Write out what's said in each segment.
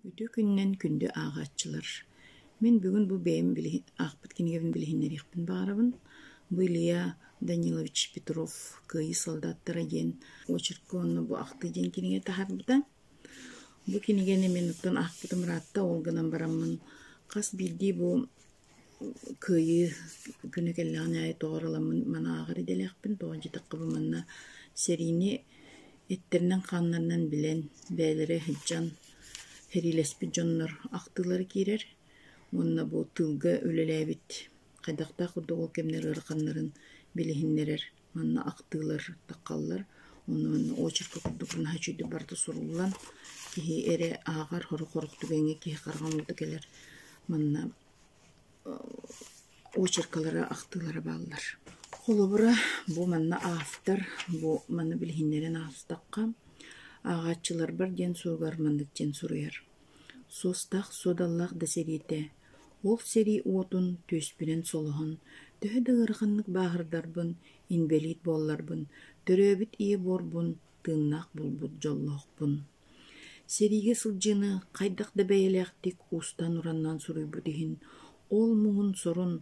Үтүө күнүнэн күндү ааҕааччылар! Мин бүгүн бу бэйэм аахпыт кинигэбин билиһиннэриэхпин баҕарабын. Бу Илья Данилович Петров «Кыайыы солдаттара» диэн очерка уонна бу ахтыы диэн кинигэ таһаарбыта. Бу кинигэни мин оттон аахпытым ыраатта, ол гынан бараммын хас биирдии бу Кыайыы күнэ кэллэҕин аайы тоҕо ыламмын маны ааҕар идэлээхпин, тоҕо диэтэххэ бу манна сэриини эттэринэн-хааннарынан билэн, бэйэлэрэ сылдьан сэриилэспит дьоннор ахтыылара киирэр уонна бу тыылга үлэлээбит хайдахтаах курдук ол кэмнэр ыараханнарын билиһиннэрэр манна ахтыылар таххаллар. Онно манна очерка курдук наһаа үчүгэйдик барыта суруллан киһи эрэ ааҕар сорох-сорох түгэҥҥэ киһи хараҕын уута кэлэр манна очеркалара, ахтыылара бааллар. Холобура, бу манна автор, бу манна билиһиннэрэн аастахха, ааҕааччыларбар диэн суругар маннык диэн суруйар: Суостаах суодаллаах да сэриитэ, ол сэрии уотун түөспүнэн солоһон, төһө да ыараханнык бааһырдарбын, инбэлиит буолларбын, төрөөбүт ийэ буорбун тыыннаах булбут дьоллоохпун. Сэриигэ сылдьыыны хайдах да бэйэлээхтик уустаан-ураннаан суруйбут иһин, ол муҥун-сорун,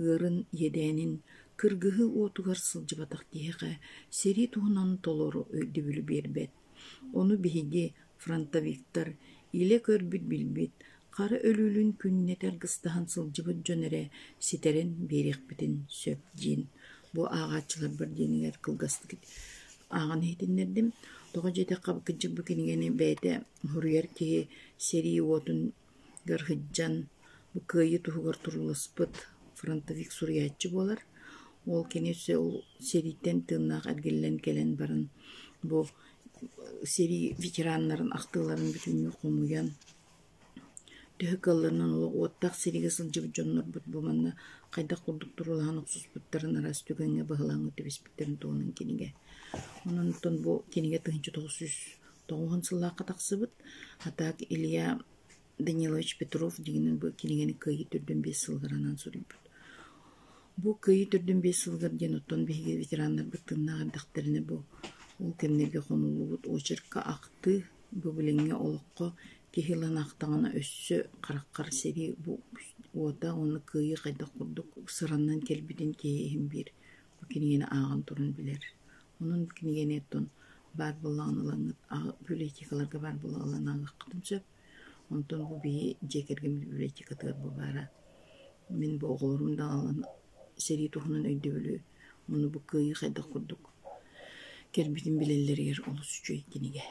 ыарын, иэдээнин, кыргыһыы уотугар сылдьыбатах киһиэхэ сэрии туһунан толору өйдөбүлү биэрбэт. Ону биһиги, фронтовиктар, илэ көрбүт-билбит, хара өлүүлүүн күннэтэ аргыстаһан сылдьыбыт дьон эрэ ситэрэн биэриэхпитин сөп диэн бу ааҕааччыларбар диэнигэр кылгастык ааҕан иһитиннэрдим. Тоҕо диэтэххэ, кырдьык бу кинигэни бэйэтэ суруйар киһи сэрии уотун сылдьан бу кыайыы туһугар турууласпыт фронтовик суруйааччы буолар. Ол кини өссө ол сэрииттэн тыыннаах эргиллэн кэлэн баран бу сэрии ветераннарын ахтыыларын бүтүннүү хомуйан төһө кыалларынан олох уоттаах сэриигэ сылдьыбыт дьоннорбут бу манна хайдах курдук туруулаһан охсуспуттарын араас түгэҥҥэ быһылааҥҥа түбэспиттэрин туһунан кинигэ. Онон оттон бу кинигэ 1990 сыллаахха тахсыбыт. А так Илья Данилович Петров дьиҥинэн бу кинигэни Кыайыы төрдүн биэс сылыгар анаан суруйбут. Бу Кыайыы төрдүн биэс сылыгар диэн оттон биһиги ветераннарбыт тыыннаах эрдэхтэринэ бу ол кэмнэргэ хомуллубут очерка ахтыы бу билиҥҥи олоххо киһи ылан аахтаҕына өссө хараххар сэрии бу уота уонна кыайыы хайдах курдук сыраннан кэлбитин киһи иһин биир бу кинигэни ааҕан туран билэр. Онон бу кинигэни оттон баар буоллаҕына ылаҥҥыт библиотекаларга баар буоллаҕына ылан ааҕыаххытын сөп. Онтон бу биһи дьиэ кэргэммит библиотекатыгар бу баара. Мин бу оҕолорум да аҕалан сэрии туһунан өйдөбүлү уонна бу кыайыы хайдах курдук кэлбитин билэллэригэр олус үчүгэй кинигэ.